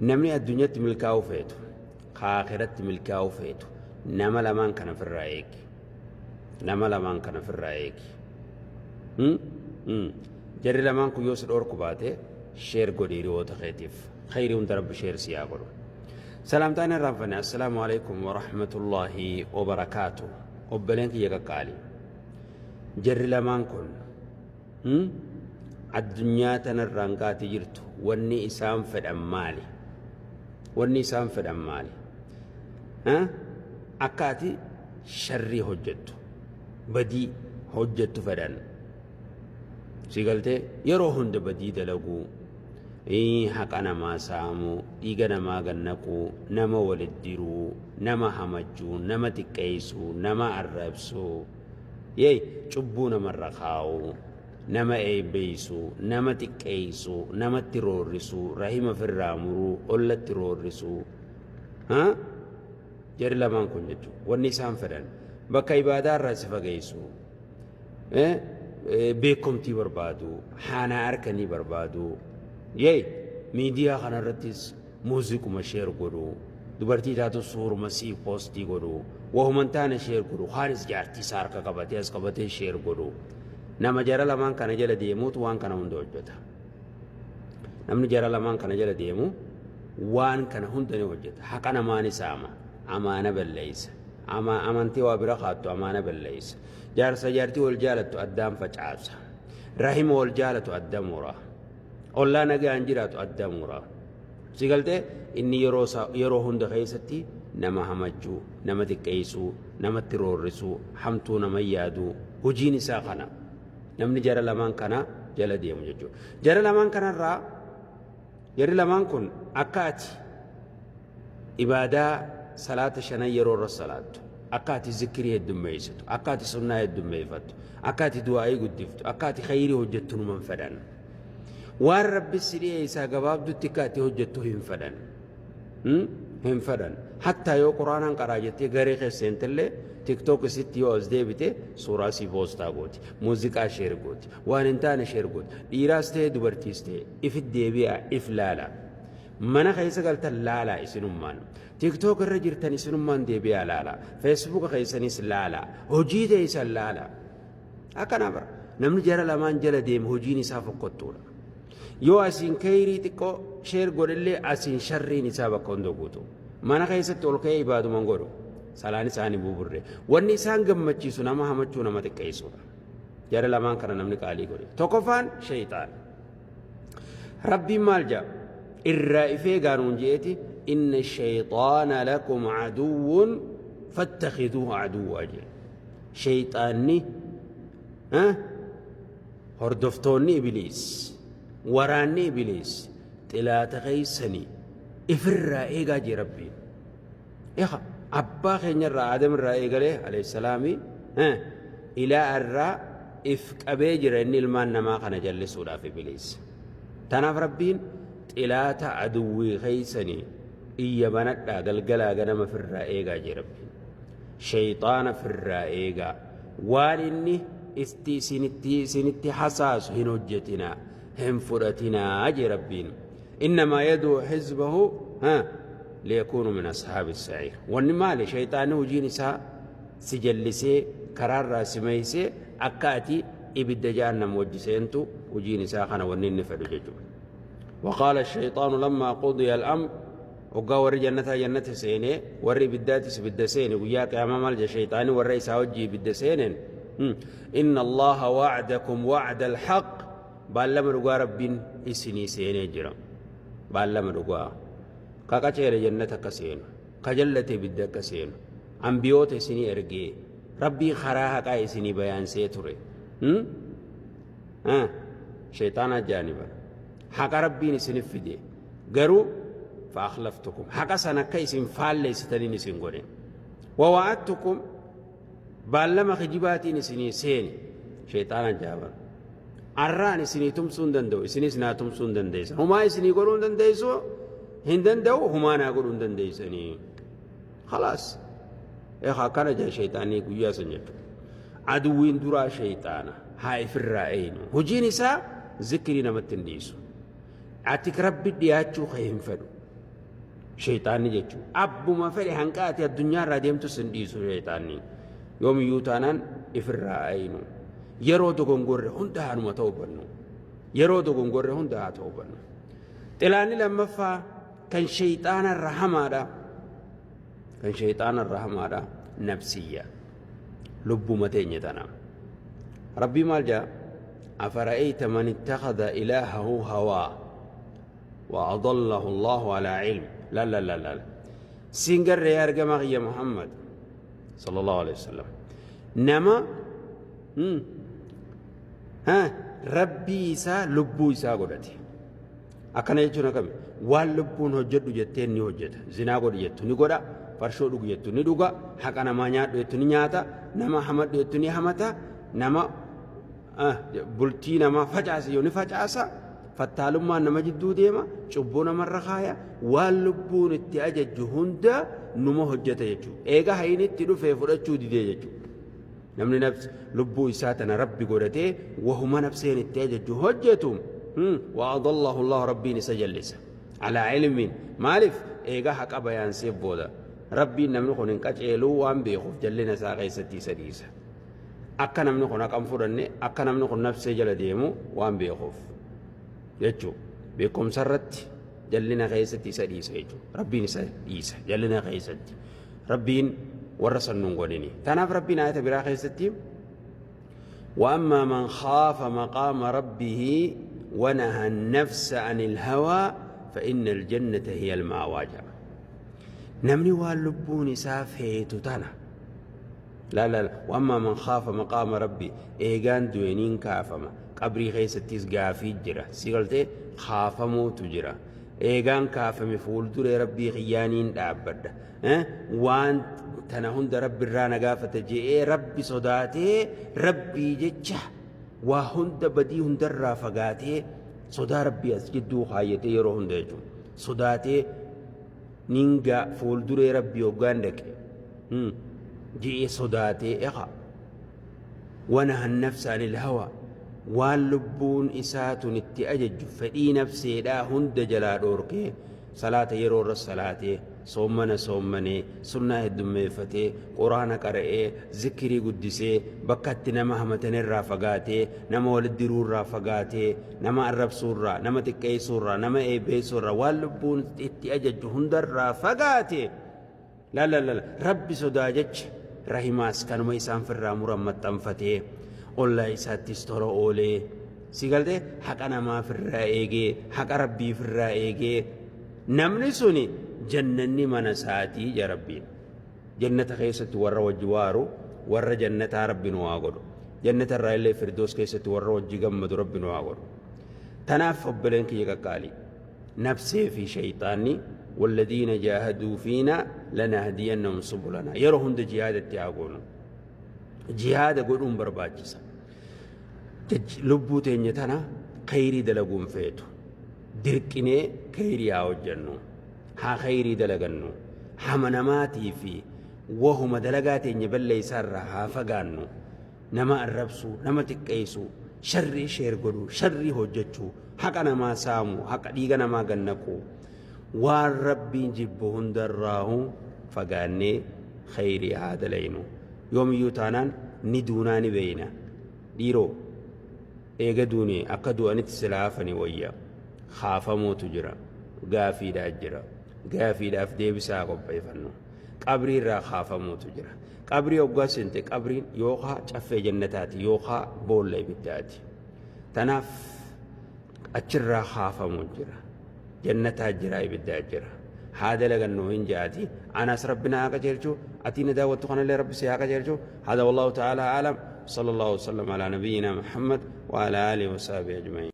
Namni addunyatti milkaa'uu feetu, ka akhiratti milkaa'uu feetu, nama lamaan kana ofirraa eegi. Nama lamaan kana ofirraa eegi. Jarri lamaan kun yoo si dhoorku baate, share godhi hiriyoota keetiif. Khayrii hunda Rabbi share si haa godhu. Salaamtaan hin irraanfanne. Assalaamu alaikum wa rahmatullaahi wa barakaatu. Obboleen kiyya qaqqaali. Jarri lamaan kun addunyaa tanarraan gaati jirtu, wanni isaan fedhan maali? Wanni isaan fedhan maali? Akka ati sharrii hojjettu, badii hojjettu fedhan. Si galtee, yeroo hunda badii dalaguu, haqa namaa saamuu, dhiiga namaa gannaquu, nama walit diruu, nama hamachuu, nama xiqqeessuu, nama arrabsuu, yee cubbuu namarra kaa'uu, nama eebbeessuu, nama xiqqeessuu, namatti roorrisuu, rahima firraa muruu, ollatti roorrisuu. Jarri lamaan kun jechuudha. Wanni isaan fedhan bakka ibaadaa irraa si fageessu, beekumtii barbaadu, haanaa harkanii barbaadu, yee miidiyaa kanarrattis muuziquma share godhu, dubartii taatu suuruma sii post godhu, wahuman taane share godhu, kaanis jaartii isaa harka qabatee as qabatee share godhu. Nama jara lamaan kana jala deemuutu waan kana hunda hojjeta. Namni jara lamaan kana jala deemu waan kana hunda ni hojjeta. Haqa namaa ni saama, amaana balleessa, amantii waa bira kaattu amaana balleessa, jaarsa jaartii wal jaalattu addaan facaasa, rahima wal jaalatu adda mura, ollaa nagaan jiraatu adda mura. Si galtee, inni yeroo hunda keessatti nama hamachuu, nama xiqqeessuu, namatti roorrisuu, hamtuu nama yaaduu, hojiin isaa kana. Namni jara lamaan kana jala deemu jechuudha. Jara lamaan kanarraa, jarri lamaan kun akka ati ibaadaa salaata shanan yeroo irra salaattu, akka ati zikirii heddummeessitu, akka ati sunnaa heddummeeffattu, akka ati du'aa'ii guddiftu, akka ati khayrii hojjettu numan fedhan. Waan Rabbi si dhiyeessaa gabaabdutti akka ati hojjettu hin fedhan. Hin fedhan. Hattaa yoo Quraanaan qaraa jettee garee keessa seentellee, TikTok isitti yoo as deebite suuraa sii post gooti. Muuziqaa share gooti. Waan hin taane share gooti. Dhiiraas ta'e dubartiis ta'e, ifit deebi'aa, if laala. Mana keessa galtan laalaa isinummaan. TikTok irra jirtan isinummaan deebi'aa laala. Facebook keessanis laala. Hojii teessan laala. Akkana bara. Namni jara lamaan jala deemu hojiin isaa fokkottuudha. Yoo asiin kayrii xiqqoo share godhellee, asiin sharriin isaa bakka hunda guutu. Mana keessatti ol ka'ee ibaaduman godhu. Salaan isaanii buburre. Wanni isaan gammachiisu nama hamachuu, nama xiqqeessuudha. Jara lamaan kana namni qaalii godhe. Tokkoffaan sheeyxaan. Rabbiin maal jedha? Irraa ifee gaanuun je'eeti, "Inna shayxaana lakum aduwwun fattakhiduuhu aduwwaa" jedhe. Sheeyxaanni, hordoftoonni Ibiliis, waraanni Ibiliis xilaata keessanii, ifirraa eegaa jee Rabbiin. Eha abbaa keenyarraa Aadam irraa eegalee, alayhi salaami, ilaa irraa if qabee jira inni ilmaan namaa kana jallisuudhaaf Ibiliis. Tanaaf Rabbiin xilaata aduwwii keessanii iyya banadhaa, galgalaa ganama firraa eegaa jee Rabbiin. Sheeyxaana firraa eegaa. Waan inni itti isinitti hasaasu hin hojjetinaa, hin fudhatinaa jee Rabbiin. Innamaa yaduu hizbahu liyakuunu min ashaabi sa'iir. Wanni maali? Sheeyxaanni hojiin isaa si jallisee karaarraa si meeysee akka ati ibidda jahannam wajji seentu hojiin isaa kana, wanni inni fedhu jechuudha. وقال الشيطان لما قضي الأمر, waggaa warri jannataa jannata seenee, warri ibiddaatis ibidda seene, guyyaa qiyaamaa maal jedha shayxaani warra isaa wajjii ibidda seeneen? "إن الله وعدكم وعد الحق", baallama dhugaa Rabbiin isinii seenee jira, baallama dhugaa. Ka qaceele jannata akka seenu, ka jallate ibidda akka seenu, ambiyoota isinii ergee, Rabbiin karaa haqaa isinii bayaansee ture. Shayxaanaa jaaniba haqa Rabbiin isinif fide garuu فأخلفتكم, haqa san akka isin faalleessitaniin isin godhe, ووعدتكم, baallama kijibaatiin isinii seene. Shayxaana jaaban arraan isinii tumsuu hin danda'u, isinis naa tumsuu hin dandeessan, humaa isinii godhuu hin dandeessu, hin danda'u, humaa naa godhuu hin dandeessanii. خلاص, eekaa akkana jaa shayxaanii guyyaa san jechuudha. Aduwwiin duraa shayxaana haa ifirraa eeynu. Hojiin isaa zikrii namatti hin dhiisu. Ati Rabbi dhiyaachuu kee hin fedhu. Sheyxaanni jechuudha. Abbuma fedhe hanqa ati addunyaarraa deemtus hin dhiisu sheyxaanni. Yoomiyyuu taanaan ifirraa ayinu. Yeroo dogongorre hunda haanuma ta'uu bannu. Yeroo dogongorre hunda haa ta'uu bannu. Xilaanni lammaffaa kan sheyxaanarra hamaadha. Kan sheyxaanarra hamaadha nafsiyya. Lubbuma teenya tana. Rabbii maal jedha? Afara'ayta man ittakhadha ilaahahu hawaa wa adallahu Allahu alaa ilm. La la la la. Siin garree yaa ergamaa kiyya Muhammad sallallahu alaihi wasallam. Nama rabbii isaa lubbuu isaa godhate. Akkana jechuun akkami? Waan lubbuun hojjedhu jetteen ni hojjeta. Zinaa godhi jettu ni godha. Farshoo dhugu jettu ni dhuga. Haqa namaa nyaadhu jettu ni nyaata. Nama hamadhu jettu ni hamata. Nama bultii namaa facaasa yoo ni facaasa. Fattaalummaan nama jidduu deema. Cubbuu namarra kaaya. Waan lubbuun itti ajajju hunda numa hojjeta jechuudha. Eega hayni itti dhufee fudhachuu didee jechuudha. Namni nafs lubbuu isaa tana Rabbi godhatee wahuma nafseen itti ajajju hojjetu wa adallahu Allahu Rabbiin isa jallisa. Alaa ilmiin maaliif eegaa haqa bayaanseef booda Rabbiin namni kun hin qaceeluu waan beekuuf jallina isaa keessatti isa dhiisa. Akka namni kun haqa hin fudhanne akka namni kun nafsee jala deemu waan beekuuf jechuu beekumsa irratti jallina keessatti isa dhiisa jechuudha. Rabbiin isa dhiisa jallina keessatti. Rabbiin warra san nun godhini. Tanaaf Rabbiin aayata biraa keessatti وأما من خاف مقام ربه ونهى النفس عن الهوى فإن الجنة هي المأوى جاء نمني واللبون سافيت تنا لا لا لا وأما من خاف مقام ربي إيغان دوينين كافما قبري خيستيس غافي جرا سيغلتي خافمو تجرا Eegaan kaafame fuulduree Rabbii kiyyaaniin dhaabbadha. Waan tana hunda Rabbi irraa na gaafata je'ee Rabbi sodaatee Rabbii jecha waa hunda badii hundarraa fagaatee sodaa Rabbii as jidduu kaayyatee yeroo hunda jechuudha. Sodaatee ningaa fuulduree Rabbii hoggaan dhaqe je'ee sodaatee eqa. Wanaha nafsa anil hawa waan lubbuun isaa tun itti ajajju fedhii nafseedhaa hunda jalaa dhoorkee salaata yeroo irra salaatee soommana soommanee sunnaa heddummeeffatee quraana qara'ee zikrii guddisee bakka itti nama hamatan irraa fagaatee nama walitti diruu irraa fagaatee nama arrabsuu irraa nama xiqqeessuu irraa nama eebbeessuu irraa waan lubbuun itti ajajju hundarraa fagaate La la la Rabbi sodaa jecha rahimaas kanuma isaan firraa muran maxxanfatee ollaa isaattis tola oolee si galtee haqa namaa firraa eegee haqa rabbii firraa eegee namni suni jannanni mana isaatii ja rabbiin jannata keessatti warra wajji waaru warra jannataa rabbi nu haa godhu jannata irraa illee firdoos keessatti warra wajji gammadu rabbi nu haa godhu tanaaf obboleen kiyya qaqqaalii nafsee fi shayxaanni walladiina jaahaduu fiina lanahdiyannahum subulana yeroo hunda jihaada itti haa goonu jihaada godhuun barbaachisa lubbuu teenya tana khayrii dalaguun feetu dirqinee khayrii haa hojjannu haa khayrii dalagannu hama namaatii fi wahuma dalagaa teenya balleeysaarraa haa fagaannu Nama arrabsuu, nama xiqqeessuu, sharrii share godhuu, sharrii hojjechuu, haqa namaa saamuu, haqa dhiiga namaa gad naquu, waan Rabbiin jibbu hundarraahu fagaannee khayrii haa dalaynu. Yoomiyyuu taanaan ni duunaa ni beeyna. Dhiiroo eega duune akka du'anitti silaa hafani wayya. Kaafamuutu jira. Gaafiidhaa jira. Gaafiidhaaf deebisaa haa qopheeffannu. Qabrii irraa kaafamuutu jira. Qabrii hoggaa seente qabriin yookaa caffee jannataati yookaa boolla ibiddaati. Tanaaf achirraa kaafamu jira. Jannataa jira ibiddaa jira. Haa dalagannu hin jaati. Anaas rabbi na haa qajeelchu. Atii na daawwattu kanallee rabbi si haa qajeelchu. Hada wallahu ta'ala a'lam. Sallallahu wasallam ala nabiyyina Muhammad wa ala alihi wa sahbihi ajma'in.